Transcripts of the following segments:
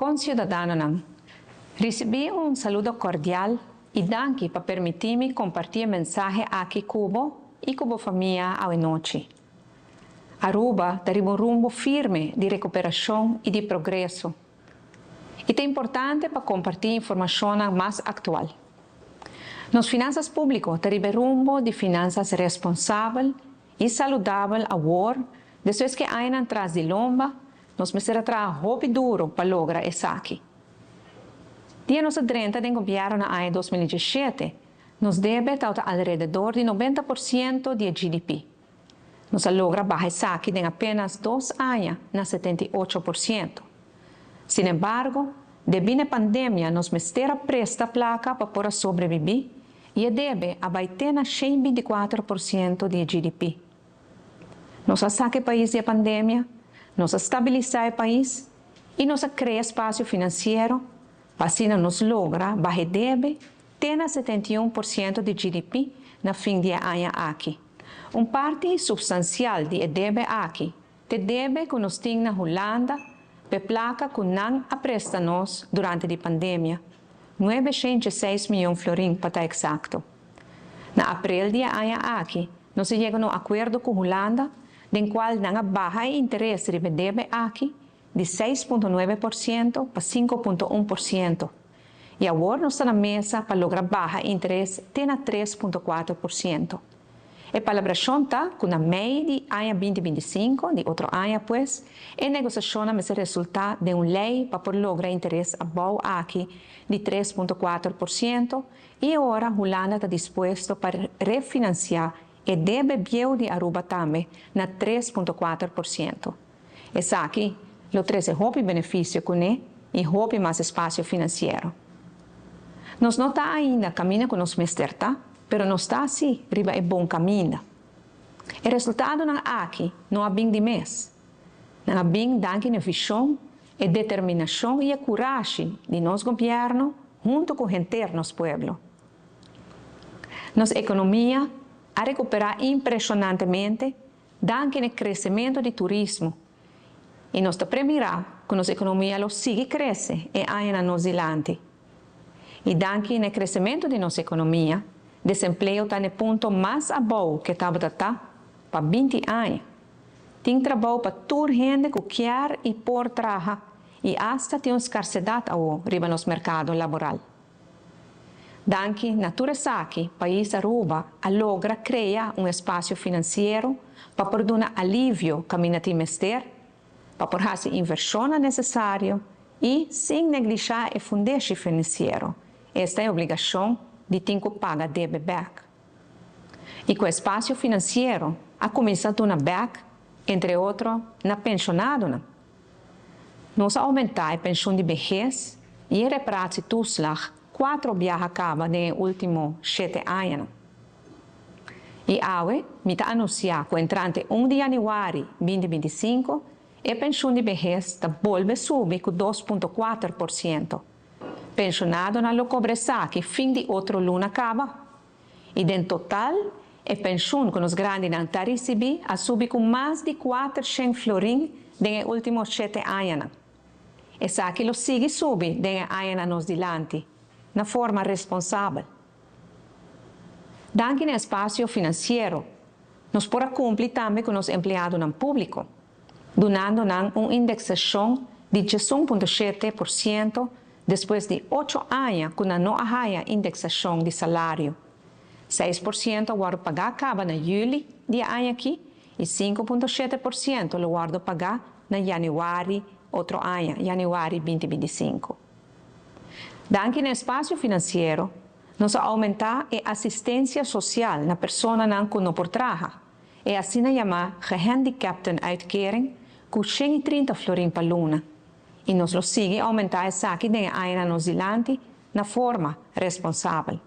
Conciudadanonan, Ricibi un saludo cordial y danki pa permiti mi comparti e mensahe aki cu bo y cu bo famia awe nochi. Aruba ta riba un rumbo firme di recuperacion y di progreso. Y ta importante pa comparti informacionnan mas actual. Nos finanzas publico ta riba e rumbo di finanzas responsabel y saludabel awor despues cu añanan tras di lomba nos mester a traha hopi duro pa logra esaki. Dia nos a drenta den gobierno na aña 2017, nos debe tabata alrededor di 90% di GDP. Nos a logra baha esaki den apenas 2 aña na 78%. Sin embargo, debi na pandemia nos mester a presta placa pa por sobrevivi y e debe a bay te na 124% di GDP. Nos a saca e pais di pandemia, nos a stabilisa e pais y nos a crea espacio financiero pa asina nos logra baha debe te na 71% di GDP na fin di aña aki. Un parti substancial di debe aki, ta debe cu nos tin na Hulanda, pa placa cu nan a presta nos durante e pandemia, 906 miyon florin pa ta exacto. Na april di aña aki, nos a yega na un acuerdo cu Hulanda, den cual nan a baha e interes di debe aki di 6,9% pa 5,1%. Y awor nos ta na mesa pa logra baha interes te na 3,4%. E palabracion ta cu na mei di aña 2025, di otro aña pues, e negociacion mester resulta den un ley pa por logra interes abou aki di 3,4% y awor Hulanda ta dispuesto pa refinancia e debe bieu di Aruba tambe na 3,4%. Esaki lo trece hopi beneficio cune y hopi mas espacio financiero. Nos no ta ainda caminda cu nos mester ta, pero nos ta si riba e bon caminda. E resultadonan aki no a bin di mes. Nan a bin danki na vision y determinacion y curashi di nos gobierno hunto cu henter nos pueblo. Nos economia a recupera impresionantemente danki na crecemento di turismo y nos ta premira cu nos economia lo sigui crece e añanan nos dilanti. Y danki na crecemento di nos economia, desempleo ta na punto mas abou cu tabata ta pa 20 aña. Tin trabou pa tur hende cu kier y por traha y hasta tin un scarcedad awo riba nos mercado laboral. Danki na tur esaki, pais Aruba a logra crea un espacio financiero pa por duna alivio caminda tin mester, pa por haci inversion necesario y sin neglisha e fundeshi financiero. Esta e obligacion di tin cu paga debe back. Y cu espacio financiero a cuminsa duna back, entre otro, na pensionado. Nos a aumenta e pensioen di behes y e reparatietoeslag cuatro biaha caba den ultimo 7 aña. Y awe, mi ta anuncia cu entrante 1 di januari 2025, e pensioen di behes ta bolbe subi cu 2,4%. Pensionadonan lo cobra esaki fin di otro luna caba. Y den total, e pensioen cu nos grandinan ta ricibi a subi cu mas di 400 florin den ultimo 7 aña. Esaki lo sigui subi den añanan nos dilanti, na forma responsabel. Danki na espacio financiero, nos por a cumpli tambe cu nos empleadonan publico, dunando nan un indexacion di 1.7% despues di 8 aña cu no a haya indexacion di salario. 6% a wordo paga caba na juli di aña aki y 5.7% lo wordo paga na januari otro aña, januari 2025. Danki na espacio financiero, nos a aumenta e asistencia social na personanan cu no por traha. E asina yama gehandicaptenuitkering cu 130 florin pa luna. Y nos lo sigui aumenta esaki den añanan nos dilanti na forma responsabel.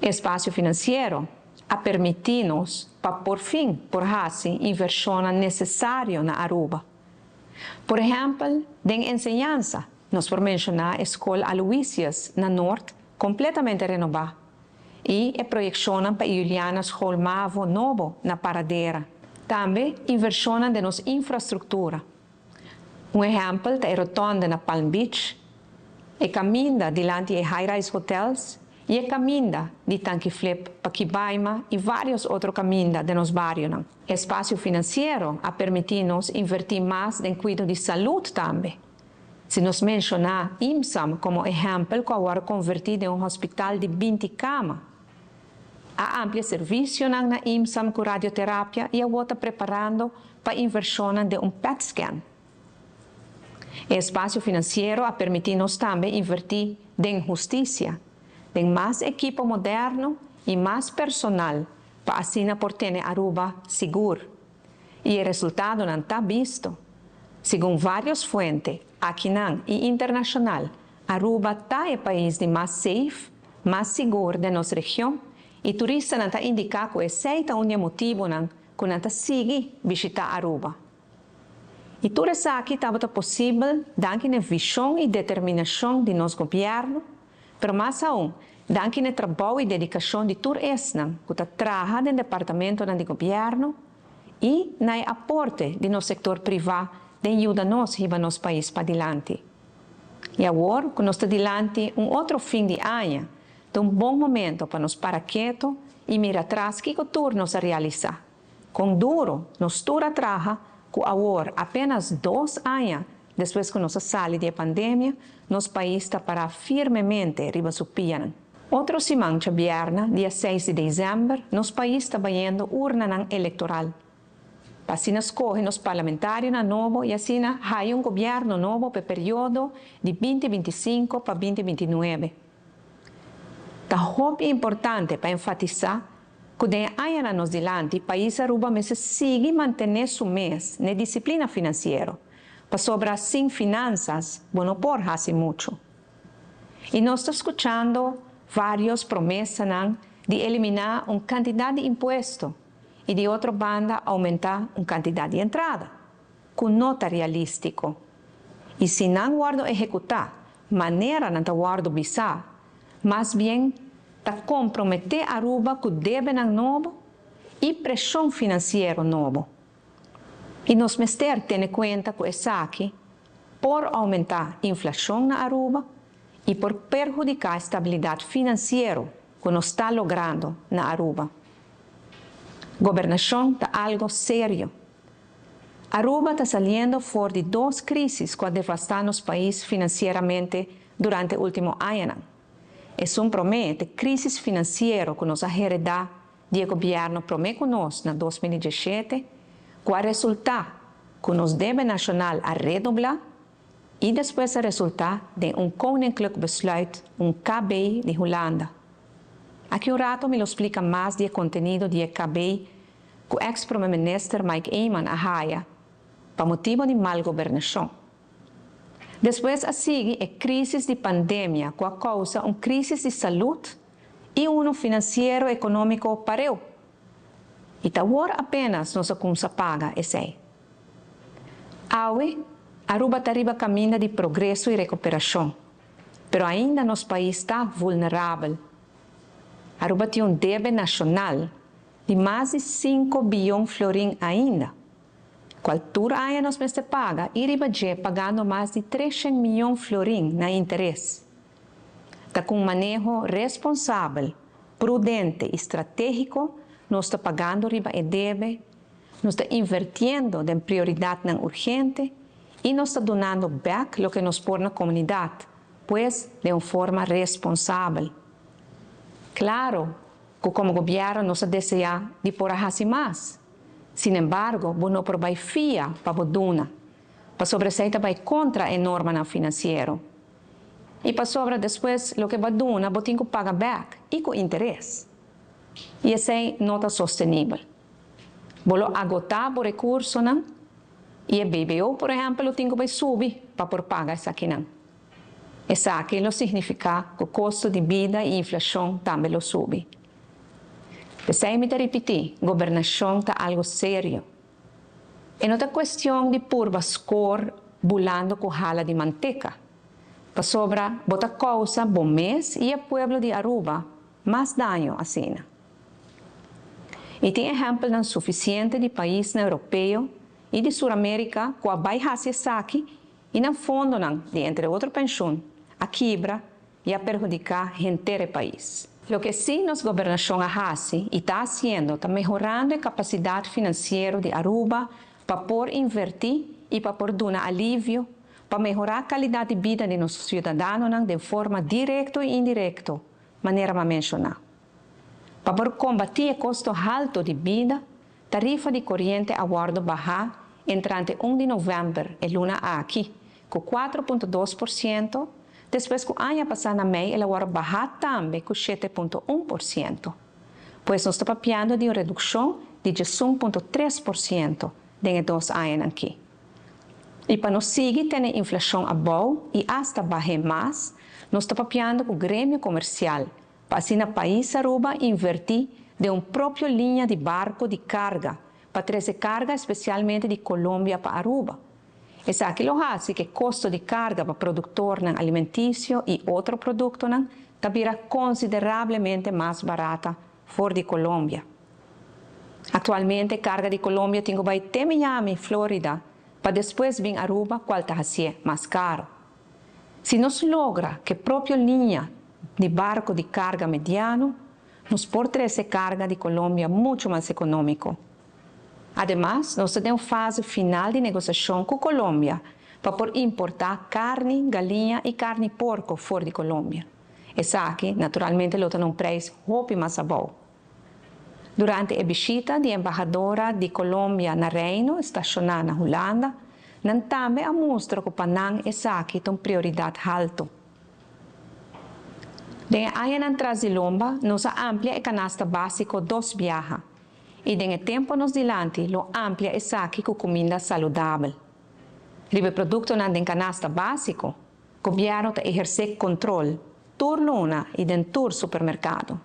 Espacio financiero a permiti nos pa por fin por haci inversion necesario na Aruba. Por ehempel, den enseñansa, nos por menciona Scol Aloysius na Noord completamente renoba y e proyeccion pa Juliana School Mavo nobo na Paradera. Tambe inversion den nos infrastructura. Un ehempel ta e rotonde na Palm Beach, e caminda dilanti e high-rise hotels y e caminda di Tanki Flip pa Kibaima y varios otro caminda den nos barionan. Espacio financiero a permiti nos inverti mas den cuido di salud tambe. Si nos menciona IMSAM como ehempel cu awor a converti den un hospital di 20 cama. A amplia servicionan na IMSAM cu radioterapia y awor ta preparando pa inversionnan den un PET scan. E espacio financiero a permiti nos tambe inverti den husticia, den mas ekipo moderno y mas personal pa asina por tene Aruba sigur. Y e resultadonan ta bisto. Segun varios fuente, akinan y internacional, Aruba ta e pais di mas safe, mas sigur den nos region y turistanan ta indica cu esey ta un di e motibonan cu nan ta sigui bishita Aruba. Y tur esaki tabata posibel danki na e vision y determinacion di nos gobierno, pero mas aun, danki na e trabou y dedicacion di tur esnan cu ta traha den departamentonan di gobierno y na e aporte di nos sector priva den yuda nos hiba nos pais padilanti. Y awor cu nos ta dilanti un otro fin di aña, ta un bon momento pa nos para keto y mira atras kico tur nos a realisa. Con duro nos tur a traha cu awor, apenas 2 aña despues cu nos a sali di e pandemia, nos pais ta para firmemente riba su pianan. Otro siman djabierna, dia 6 di december, nos pais ta bayendo urnanan electoral. Pa asina scoge nos parlamentarionan nobo y asina haya un gobierno nobo p'e periodo di 2025 pa 2029. Ta hopi importante pa enfatisa cu den e añanan nos dilanti pais Aruba mester sigui mantene su mes n'e disciplina financiero, pasobra sin finanzas bo no por haci mucho. Y nos ta scuchando varios promesanan di elimina un cantidad di impuesto y di otro banda aumenta un cantidad di entrada, cu no ta realistico. Y si nan wordo ehecuta manera nan ta wordo bisa, mas bien ta compromete Aruba cu debenan nobo y presion financiero nobo. Y nos mester tene cuenta cu esaki por aumenta inflacion na Aruba y por perhudica estabilidad financiero cu nos ta logrando na Aruba. Gobernacion ta algo serio. Aruba ta saliendo for di 2 crisis cu a devasta nos pais financieramente durante ultimo añanan. Esun prome e crisis financiero cu nos a hereda di e gobierno prome cu nos na 2017, cu a resulta cu nos debe nacional a redobla y despues a resulta den un Koninklijk Besluit, un KB di Hulanda. Aki un rato mi lo splica mas di e contenido di e KB cu ex-prome minister Mike Eman a haya pa motibo di mal gobernacion. Despues a sigui e crisis di pandemia cu a causa un crisis di salud y uno financiero economico pareu. Y ta awor apenas nos a cuminsa paga esey. Awe, Aruba ta riba caminda di progreso y recuperacion, pero ainda nos pais ta vulnerabel. Aruba tin un debe nacional di mas di 5 biyon florin ainda, cual tur aña nos mester paga y riba dje pagando mas di 300 miyon florin na interes. Ta cu un maneho responsabel, prudente y strategico nos ta pagando riba e debe, nos ta invertiendo den prioridadnan urgente y nos ta donando back loke nos por na comunidad, pues den un forma responsabel. Claro cu como gobierno nos a desea di por a haci mas. Sin embargo, bo no por bay fia pa bo duna, pasobra esey ta bay contra e normanan financiero. Y pasobra despues loke bo a duna bo tin cu paga back y cu interes. Y esey no ta sostenibel. Bo lo agota bo recursonan y e BBO, por ehempel, lo tin cu bay subi pa por paga esakinan. Esaki lo significa cu costo di bida y inflacion tambe lo subi. Pesey mi ta ripiti, gobernacion ta algo serio. E no ta cuestion di purba score bulando cu hala di manteca. Pasobra bo ta causa bo mes y e pueblo di Aruba mas daño asina. Y tin ehempelnan suficiente di paisnan europeo y di Sur America cu a bay haci esaki. y nan fondonan di entre otro pensioen a kibra y a perhudica henter e pais. Loke si nos gobernacion a haci y ta haciendo ta mehorando e capacidad financiero di Aruba pa por inverti y pa por duna alivio pa mehora calidad di bida di nos ciudadanonan den forma directo y indirecto, manera m'a menciona. Pa por combati e costo halto di bida, tarifa di coriente a wordo baha entrante 1 di november e luna aki cu 4.2%, despues cu aña pasa na mei el a wordo baha tambe cu 7.1%. Pues nos ta papiando di un reduccion di 11.3% den e 2 añanan aki. Y pa nos sigui tene inflacion abou y hasta baha mas, nos ta papiando cu gremio comercial, pa asina pais Aruba inverti den un propio liña di barco di carga, pa trece carga especialmente di Colombia pa Aruba. Esaki lo haci cu costo di carga pa productornan alimenticio y otro productonan ta bira considerablemente mas barata for di Colombia. Actualmente carga di Colombia tin cu bay te Miami, Florida, pa despues bin Aruba, cual ta haci'e mas caro. Si nos logra cu propio liña di barco di carga mediano, nos por trece carga di Colombia mucho mas economico. Ademas, nos tin fase final di negociacion cu Colombia pa por importa carni, galiña y carni porco for di Colombia. Esaki, naturalmente, lo tin un prijs hopi mas abou. Durante e bishita di embahadora di Colombia na Reino, staciona na Hulanda, nan tambe a mustra cu pa nan esaki ta un prioridad halto. Den añanan tras di lomba, nos a amplia e canasta basico 2 biaha. Y den e tempo nos dilanti lo amplia esaki cu cuminda saludabel. Riba productonan den canasta basico, gobierno ta eherce control tur luna y den tur supermercado.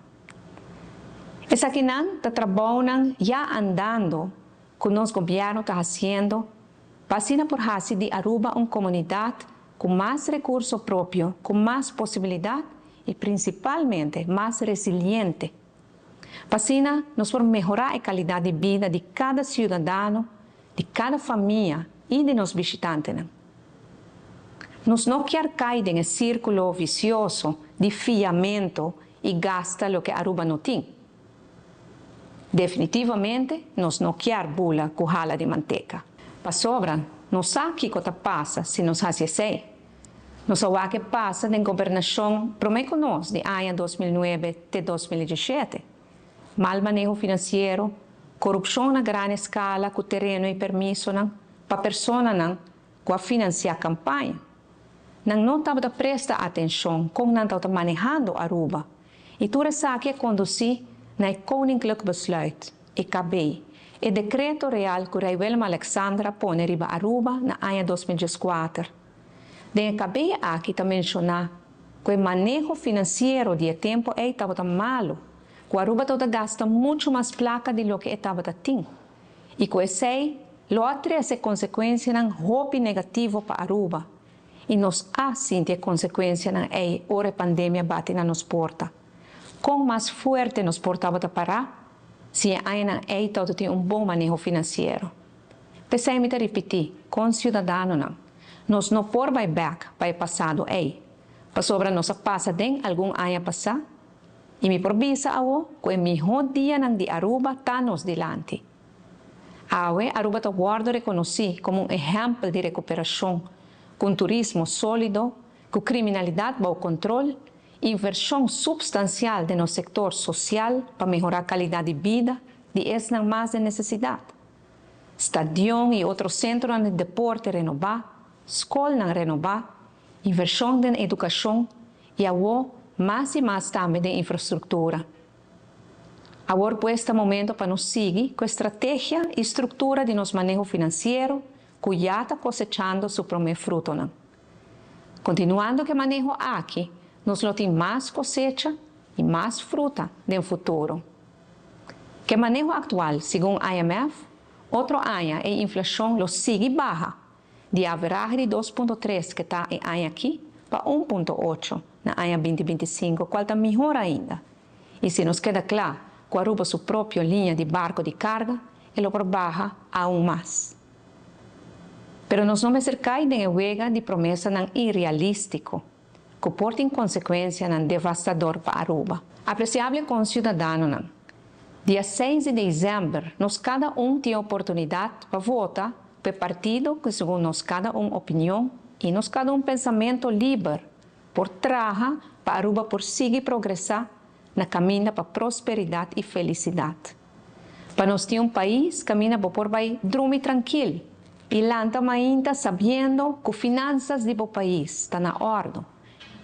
Esakinan ta trabounan ya andando cu nos gobierno ta haciendo pa asina por haci di Aruba un comunidad cu mas recurso propio, cu mas posibilidad y principalmente mas resiliente. Pa asina nos por mehora e calidad di bida di cada ciudadano, di cada famia y di nos bishitantenan. Nos no kier cay den e circulo vicioso di fiamento y gasta loke Aruba no tin. Definitivamente, nos no kier bula cu hala di manteca. Pasobra, nos sa kico ta pasa si nos haci esey. Nos a wak kico a pasa den gobernacion prome cu nos di aña 2009 te 2017. Mal maneho financiero, corupcion na gran escala cu tereno y permisonan pa personanan cu a financia campaña. Nan no tabata presta atencion con nan tabata manehando Aruba. Y tur esaki a conduci na Koninklijk Besluit, EKB, e decreto real cu Rey Willem Alexander a pone riba Aruba na aña 2004. Den EKB aki ta menciona cu e maneho financiero di e tempo ey tabata malo, cu Aruba tabata gasta mucho mas placa di loke e tabata tin. Y cu esey lo a trece consecuencianan hopi negativo pa Aruba. Y nos a sinti e consecuencianan ey ora e pandemia a bati na nos porta. Con mas fuerte nos por tabata para, si e añanan ey tabatin un bon maneho financiero. P'esey mi ta ripiti, con ciudadanonan, nos no por bay back pa e pasado ey. Pasobra nos a pasa aden algun aña pasa, y mi por bisa awo cu e miho dianan di Aruba ta nos dilanti. Awe, Aruba ta wordo reconoci como un ehempel di recuperacion, cu turismo solido, cu criminalidad bou control, inversion substancial den nos sector social pa mehora calidad di bida di esnan mas den necesidad. Stadion y otro centro di deporte renoba, scolnan renoba, inversion den educacion y awo mas y mas tambe den infrastructura. Awor pues ta momento pa nos sigui cu e strategia y structura di nos maneho financiero cu ya ta cosechando su prome frutonan. Continuando cu e maneho aki, nos lo tin mas cosecha y mas fruta den futuro. Cu e maneho actual, segun IMF, otro aña e inflacion lo sigui baha di average di 2.3 cu ta e aña aki pa 1.8 na aña 2025, cual ta mihor ainda. Y si nos keda cla cu Aruba su propio liña di barco di carga, e lo por baha aun mas. Pero nos no mester cay den e wega di promesanan irrealistico, cu por tin consecuencianan devastador pa Aruba. Apreciable conciudadanonan, dia 6 di december nos cada un tin oportunidad pa vota pa partido cu segun nos cada un opinion y nos cada un pensamento liber por traha pa Aruba por sigui progresa na caminda pa prosperidad y felicidad. Pa nos tin un pais caminda bo por bay drumi trankil y lanta mainta sabiendo cu finanzas di bo pais ta na orde,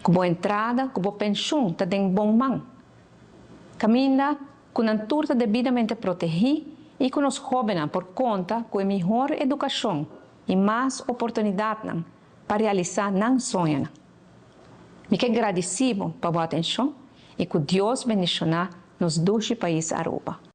cu bo entrada, cu bo pensioen ta den bon man. Caminda cu nan tur ta debidamente protegi y cu nos hobennan por conta cu e mihor educacion y mas oportunidad pa realisa nan soño. Mi kier gradici pa bo atencion y cu Dios bendiciona nos dushi pais Aruba.